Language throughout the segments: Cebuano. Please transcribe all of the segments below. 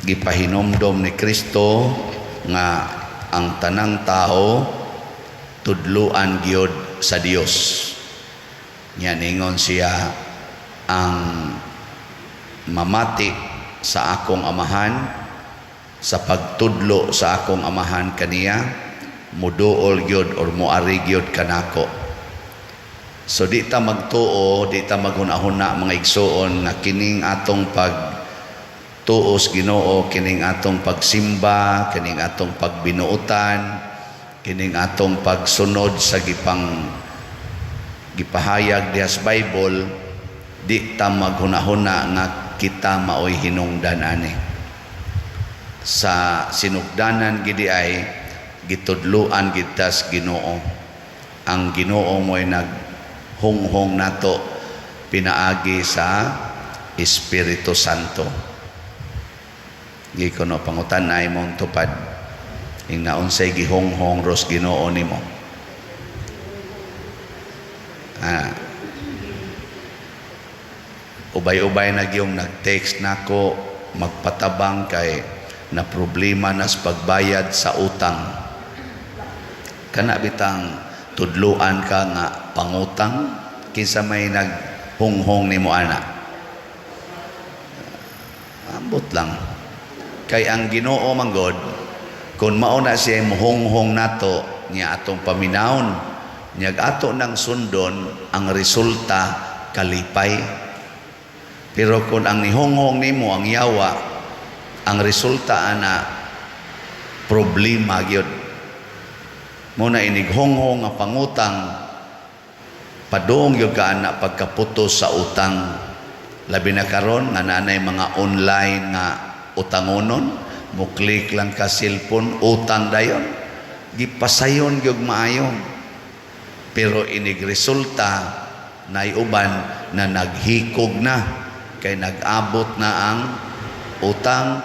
Gipahinomdom ni Kristo nga ang tanang tao tudluan gyud sa Dios. Nya ningon siya, ang mamati sa akong Amahan, sa pagtudlo sa akong Amahan kaniya, muduol gyud or muari gyud kanako. So di ta magtuo, di ta maghuna-huna, mga igsuon, nga kining atong pag tuos Ginoo, kining atong pagsimba, kining atong pagbinuotan, kining atong pagsunod sa gipahayag diha sa Bible, di ta maghuna-huna nga kita maoy hinungdan ani. Sa sinugdanan gidi ay gitudluan kita sa Ginoo. Ang Ginoo mo'y naghunghong nato pinaagi sa Espiritu Santo. Gikono pangutan-a imong tupad. Ingna unsay gihonghong ros Ginoo nimo? Ah. Ubay-ubay na gyung nag-text nako magpatabang kay na problema na sa pagbayad sa utang. Kana bitang tudluan ka nga pangutang, kinsa may naghunghong nimo ana? Ambot lang. Kay ang Ginoo manggod, kung mao na siya muhonghong nato niya, atong paminawon niya, ato nang sundon, ang resulta kalipay. Pero kung ang nihonghong nimo ang yawa, ang resulta ana problema gyud. Mo na inighonghong nga pangutang, padung gyud ka ana pagkaputos sa utang. Labi na karon nga naanay mga online nga utangonon, mo click lang ka cellphone, utang dayon. Gipasayon gyud maayo. Pero inig resulta, naiuban na naghikog na kay nag-abot na ang utang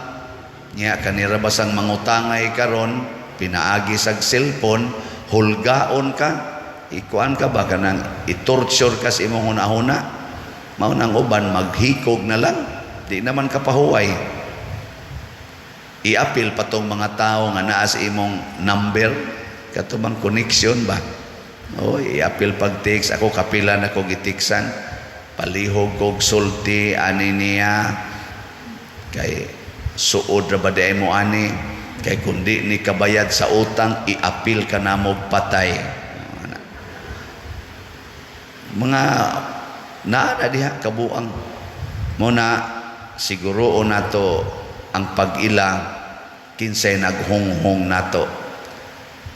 niya. Kanira basang mangutangay karon pinaagi sa cellphone, hulgaon ka, ikuan ka ba, kanang i-torture ka sa imong hunahuna. Mao nang uban maghikog na lang, di naman ka pahuway. I-apil pa tong mga tao nga naa sa imong number, kato bang connection ba? Oh, i-apil pag text. Ako, kapila na ko gitiksan, palihog kog sulti ani niya kay suod ra ba di mo ani, kay kundi ni kabayad sa utang, i-apil ka na mo, patay. Mga naa na diha kabuang. Mo na siguro nato ang pag-ila kinsay naghunghong nato.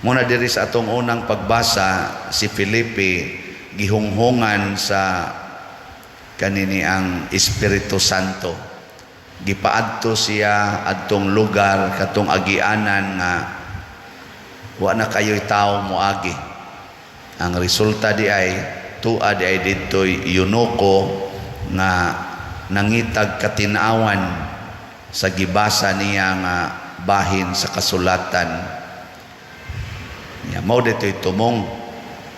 Mo na diri sa atong unang pagbasa, si Felipe gihunghungan sa kanini ang Espiritu Santo. Gipaadto siya adtong lugar, katong agianan nga wa na kayo'y tao moagi. Ang resulta di ay tua di ay didto'y eunuko nga nangitag katinawan sa gibasa niya nga bahin sa kasulatan niya. Mao dito'y tumong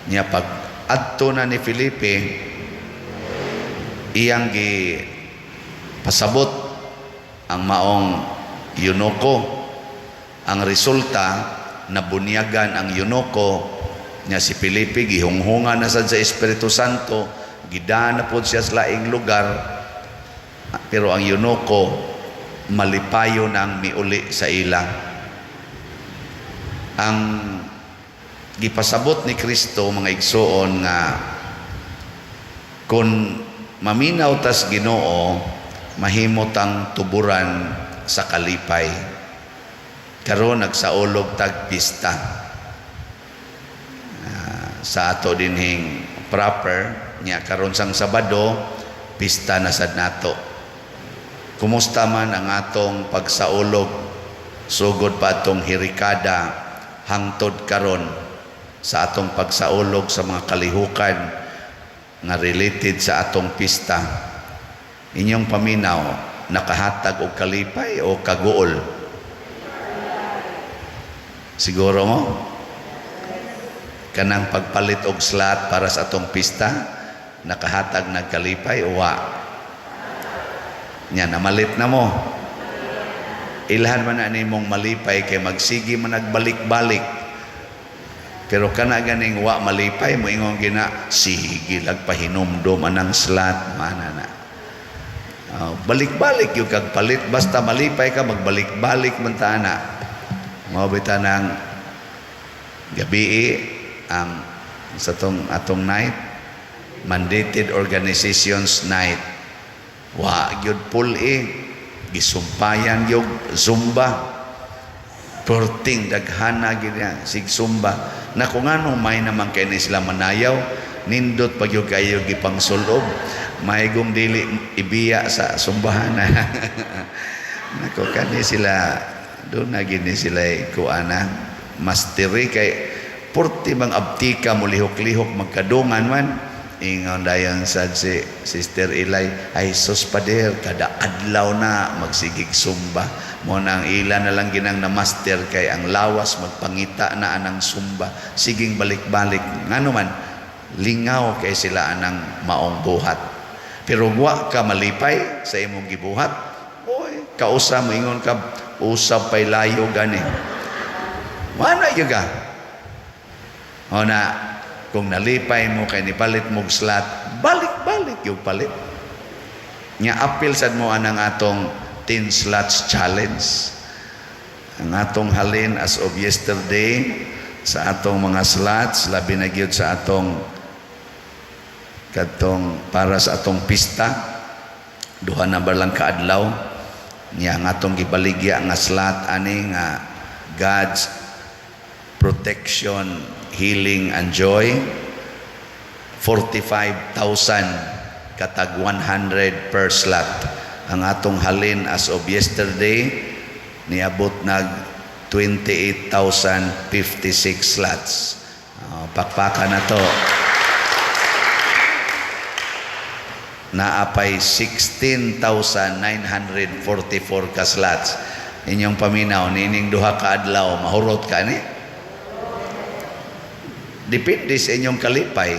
niya. Pag adto na ni Felipe, iyang gi pasabot ang maong eunuko. Ang resulta, nabunyagan ang eunuko niya. Si Felipe gihunghungan na sad sa Espiritu Santo, gidaan na pod siya sa laing lugar, pero ang eunuko malipayo nang miuli sa ila. Ang gipasabot ni Kristo, mga igsuon, nga kung maminaw tas Ginoo, mahimo tang tuburan sa kalipay. Karon nagsaulog tag pista. Sa ato dinhing proper nya, karon sang Sabado, pista na sad nato. Kumusta man ang atong pagsaulog sugod pa atong hirikada hangtod karon sa atong pagsaulog sa mga kalihukan nga related sa atong pista? Inyong paminaw, nakahatag og kalipay o kaguol? Siguro mo kanang pagpalit og slot para sa atong pista, nakahatag nagkalipay o wa? Nya namalit na mo? Ilhan man na nimong malipay kay magsige man nagbalik-balik. Pero kana ganing wa malipay, moingon gina, sige lag pahinumdom anang slot, mana na. Balik-balik yung kag palit, basta malipay ka, magbalik-balik man ta na. Mao bitaw nang gabii ang sa tong atong night, Mandated Organizations Night, wa gyud pul-i, gisumpayan gyud zumba. Perting daghana gyud niya sig zumba na. Kung ano may naman kay ni sila manayaw, nindot pag yung kayo gipangsulob, mahigong dili ibiya sa sumbahan. Nako, kani sila doon na gini sila kuana mastery kay purti bang abtika mo, lihok-lihok, magkadungan man. Ingon dayon sad si Sister Ilay, "Ay sus, pader, kada adlaw na magsigig sumba." Mo na ang ila na lang ginang na master kay ang lawas magpangita na anang sumba, siging balik-balik. Ngano man, lingaw kay sila anang maong buhat. Pero wa ka malipay sa imong gibuhat, oy, kausa mo ingon ka, usab pay layo gani. Wala gyud ka. O na, kung nalipay mo kay nipalit mo slot, balik-balik yung palit. Nya apil sad mo anang atong 10 slots challenge. Ang atong halin as of yesterday sa atong mga slots, labi na gyud sa atong kadtong para sa atong pista, duha na ba lang kaadlaw niya, ang atong gibaligya nga slot ani nga God's Protection, Healing and Joy, 45,000 katag 100 per slot. Ang atong halin as of yesterday, niabot nag 28,056 slots. Pakpaka na to. Naapay 16,944 ka slots. Inyong paminaw, nining duha ka adlaw, mahurot ka ni? Depende sa inyong kalipay.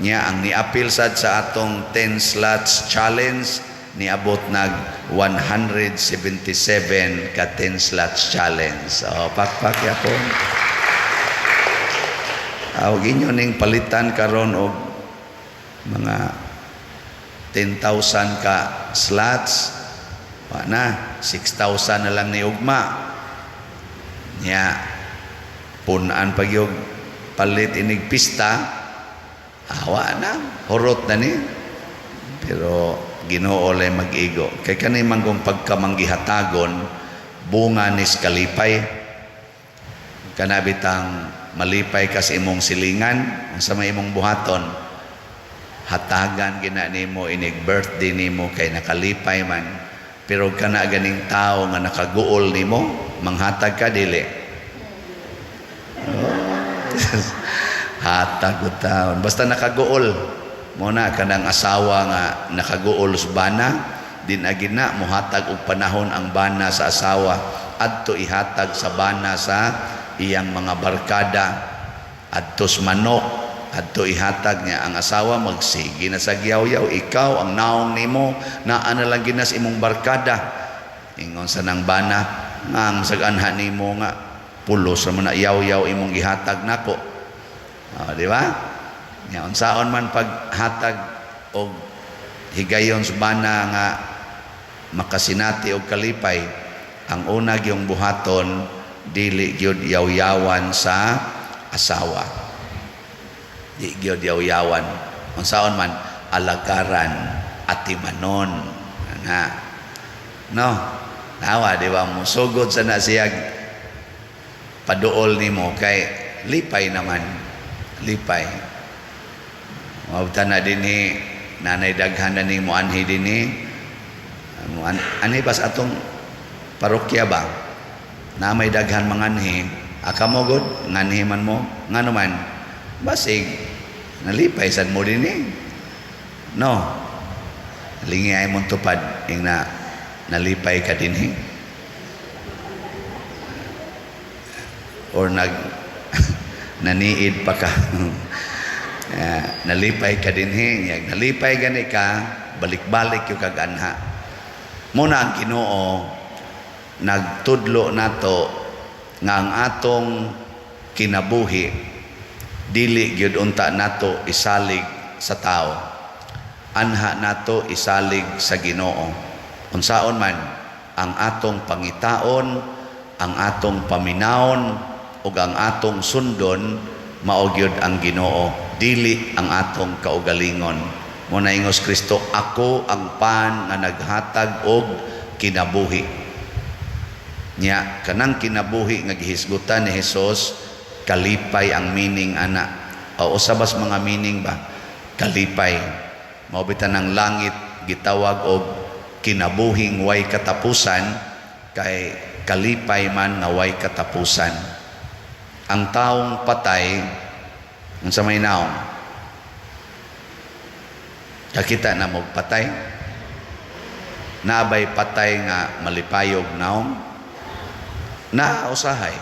Nya ang niapil sad sa atong 10 slots challenge, niabot nag 177 ka 10 slots challenge. So, pakpak yapon. Aw, inyo ning palitan karon og mga 10,000 ka slots. Wa na, 6,000 na lang ni ugma. Nya punan pag yung palit inig pista, awa na, hurot na ni. Pero Ginoo lay mag-igo. Kay kani man kung pagkamanggihatagon, bunga nis kalipay. Kana bitang malipay ka sa imong silingan, sa may imong buhaton, hatagan gina nimo inig birthday nimo kay nakalipay man. Pero kana ganing tao nga nakaguol nimo, manghatag ka, dili? Oh, hatag og taon. Basta nakaguol. Mo na kanang asawa nga nakaguol sa bana, din agin na mohatag og panahon ang bana sa asawa, adto ihatag sa bana sa iyang mga barkada, adto sa manok, adto ihatag niya. Ang asawa magsige na sa giyaw-yaw, "Ikaw ang naong nimo, naa na lang ginas imong barkada." Ingon sa nang bana nga ang sag anha nimo nga pulos ra man na yaw-yaw imong gihatag nako. Oh, di ba? Nya unsaon man paghatag og higayon sa bana nga makasinati og kalipay, ang una gyung buhaton, dili gyud yaw-yawan sa asawa. Di gyud yaw-yawan. Unsaon man, alagaran, atimanon na. No, nawa, di ba, musugod sa na siya paduol nimo kay lipay naman, lipay. Mabta na dinhi, nanay daghan na ning moanhi dinhi. Anhi ba sa atong parokya ba? Na may daghan manganhi, aka mo god, nganhi man mo, ngano man, basig nalipay sad mo dinhi. No. Lingi ay mong tupad ing na nalipay ka dinhi. Or nag naniid pa ka. Nalipay ka dinhi, yag nalipay gani ka, balik-balik yung kag anha. Muna ang Ginoo Nagtudlo nato nga ang atong kinabuhi dili gyud unta nato isalig sa tao. Anha nato isalig sa Ginoo. Unsaon man ang atong pangitaon, ang atong paminawon ug ang atong sundon, mao gyud ang Ginoo, dili ang atong kaugalingon. Mao na ingos Kristo, "Ako ang pan nga naghatag og kinabuhi." Nya kanang kinabuhi nga gihisgutan ni Hesus, kalipay ang meaning ana. O usa bas mga meaning ba? Kalipay. Mao bitan ang langit gitawag og kinabuhing way katapusan, kay kalipay man nga way katapusan. Ang taong patay, unsa may naong? Kakita na mo patay? Naa bay patay nga malipayog naong? Na usahay.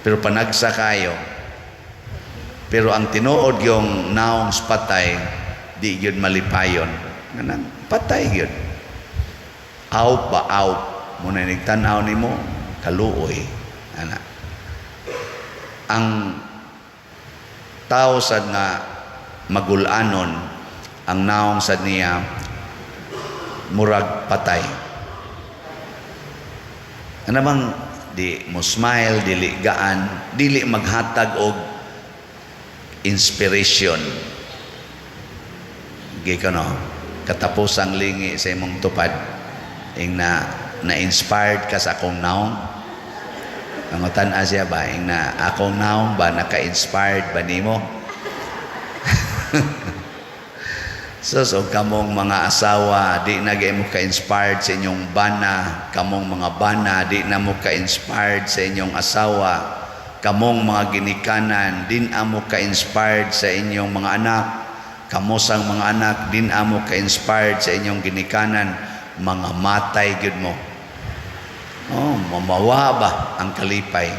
Pero panagsa kayo. Pero ang tinuod yung naong sa patay, di yun malipayon. Nganang patay yun. Aw ba aw. Muna nigtanaw nimo, kaluoy. Ana. Ang tao sad nga magulanon, ang naong sad niya murag patay. Ano bang di mo smile, dili gaan, dili maghatag og inspiration. Gi no, katapusang lingi sa imong tupad, ing na na-inspired ka sa akong naong. Ang tan siya ba, ing na akong naong ba, naka-inspired ba nimo? So kamong mga asawa, di na mo ka-inspired sa inyong bana. Kamong mga bana, di na mo ka-inspired sa inyong asawa. Kamong mga ginikanan, di na mo ka-inspired sa inyong mga anak. Kamo sang mga anak, di na mo ka-inspired sa inyong ginikanan. Mga matay gyud mo. Oh, mamawa ba ang kalipay.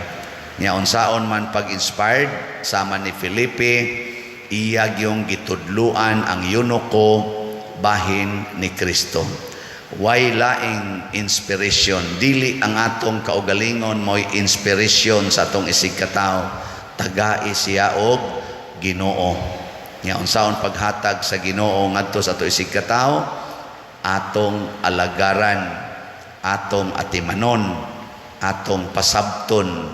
Nya unsaon man pag-inspired, sama ni Felipe, iya yung gitudluan ang eunuko bahin ni Kristo. Way laing inspiration. Dili ang atong kaugalingon mo'y inspiration sa atong isig katao. Tagai siya og Ginoo. Nya unsaon paghatag sa Ginoo ngadto sa ato isig katao, atong alagaran, atong atimanon, atong pasabton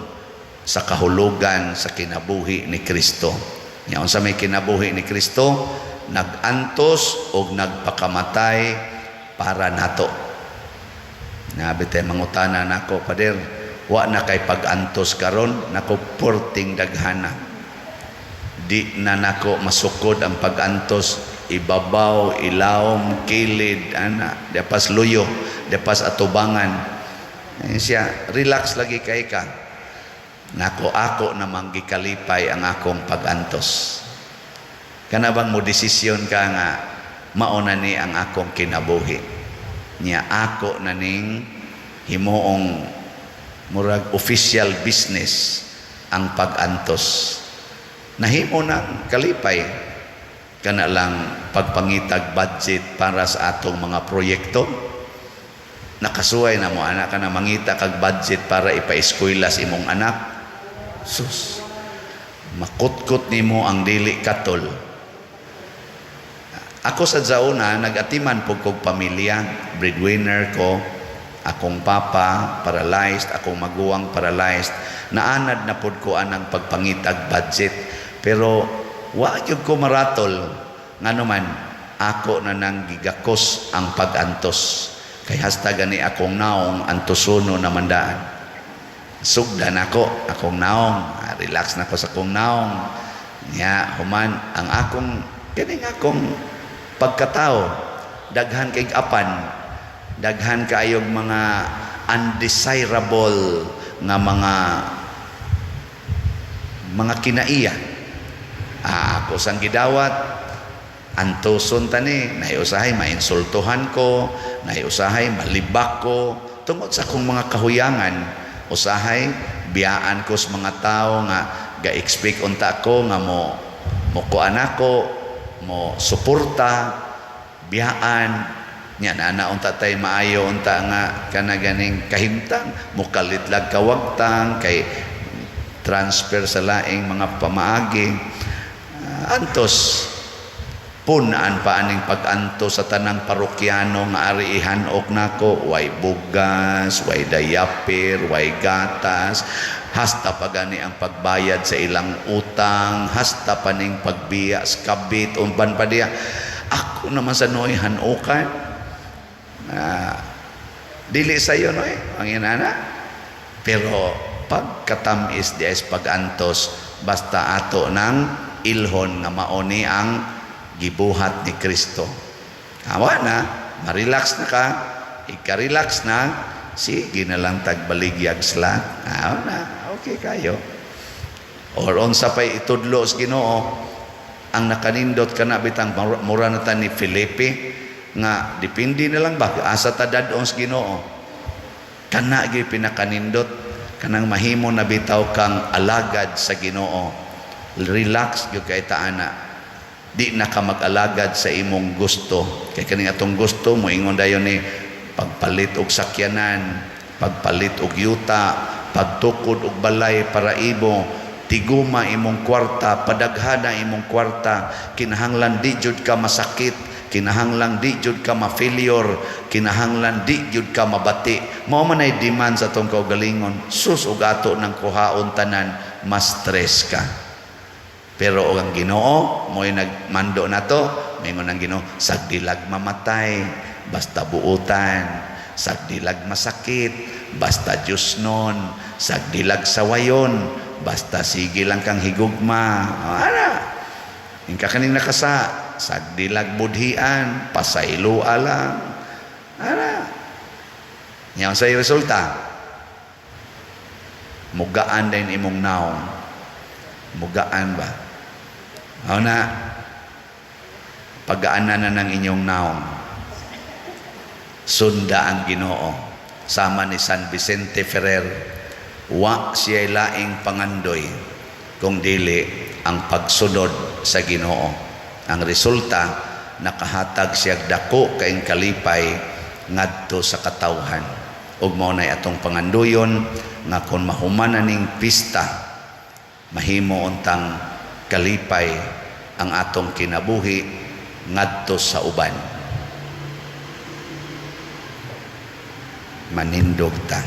sa kahulugan sa kinabuhi ni Kristo. Nya unsa may kinabuhi ni Kristo? Nag-antos og nagpakamatay para nato. Nabi tay mangutana nako, "Pader, wa na kay pag-antos karon?" Nako, porting daghana. Di na nako masukod ang pag-antos, ibabaw, ilawom, kilid, ana, dapas luyo, dapas atubangan. Eh, siya, "Relax lagi kay ka." Nako, ako namang gikalipay ang akong pag-antos. Kana bang mo desisyon ka nga mauna ni ang akong kinabuhi. Nya ako na ning himuong murag official business ang pag-antos. Nahimo na kalipay kana lang pagpangitag budget para sa atong mga proyekto. Nakasuway na mo anak ka na mangita kag budget para ipa-eskwela sa imong anak. Sus, makutkot nimo ang dili katol. Ako sa zauna, nag-atiman po kog pamilya, breadwinner ko, akong papa paralyzed, akong maguwang paralyzed. Naanad na pod ko anang pagpangitag budget. Pero wa gyud ko maratol, ngano man ako na nang gigakos ang pag-antos. Kay hasta gani akong naong antosono na mandaan. Sugdan ako akong naong, ah, relax na ko sa akong naong. Nya human ang akong kining akong pagkatao, daghan kay apan, daghan kaayog mga undesirable nga mga kinaiya. Ah, ako sang gidawat, antoson tani, nahiusahay mainsultuhan ko, nahiusahay malibak ko tungod sa akong mga kahuyangan. Usahay biyaan ko sa mga tao nga ga-expect unta ko nga mo mo kuan ako, mo suporta, biyaan. Nya na na unta tay maayo unta nga kana ganing kahimtang, mukalit lag kawagtang kay transfer sa laing mga pamaagi. Antos punaan pa aning pag-antos sa tanang parokyano nga ari ihanok nako, way bugas, way diaper, way gatas, hasta pa gani ang pagbayad sa ilang utang, hasta pa ning pagbiya sa kabit, umban pa diya. Ako naman sa noy hanokan. Dili sayo noy, ang inana. Pero pagkatamis di is pag-antos, basta ato nang ilhon nga maoni ang gibuhat ni Kristo. Awa na, ma-relax na ka, ika-relax na, sige na lang tagbaligyag sila. Awa na, okay kayo. Or unsa pa'y itudlo sa Ginoo, ang nakanindot kana bitang mura na ta ni Felipe nga depende na lang ba asa ta dad-on sa Ginoo. Kana gyud pinakanindot, kanang mahimo na bitaw kang alagad sa Ginoo. Relax gyud kay ta ana, di na ka mag-alagad sa imong gusto, kay kaning atong gusto moingon dayon ni pagpalit og sakyanan, pagpalit og yuta, pagtukod og balay para imo, tiguma imong kwarta, padaghana imong kwarta, kinahanglan di jud ka masakit, kinahanglan di jud ka ma-failure, kinahanglan di jud ka mabati. Mao man ay demand sa atong kaugalingon. Sus, ug ato nang kuhaon tanan, mas stress ka. Pero og ang Ginoo mo'y nagmando nato, mingon ang Ginoo, sagdilag mamatay, basta buutan, sagdilag masakit, basta Diyos nun, sagdilag sawayon, basta sige lang kang higugma. Ana. Ingka kaning nakasa, sagdilag budhian, pasayloa lang. Ana. Yan sa resulta. Mugaan din imong naong. Mugaan ba? Mao na, pagaanan na ng inyong naong. Sunda ang Ginoo. Sama ni San Vicente Ferrer, wa siya laing pangandoy kung dili ang pagsunod sa Ginoo. Ang resulta, nakahatag siya dako kaing kalipay ngadto sa katawhan. Ug mao nay atong pangandoyon nga kon mahuman ning pista, mahimo untang kalipay ang atong kinabuhi ngadto sa uban. Manindog ta.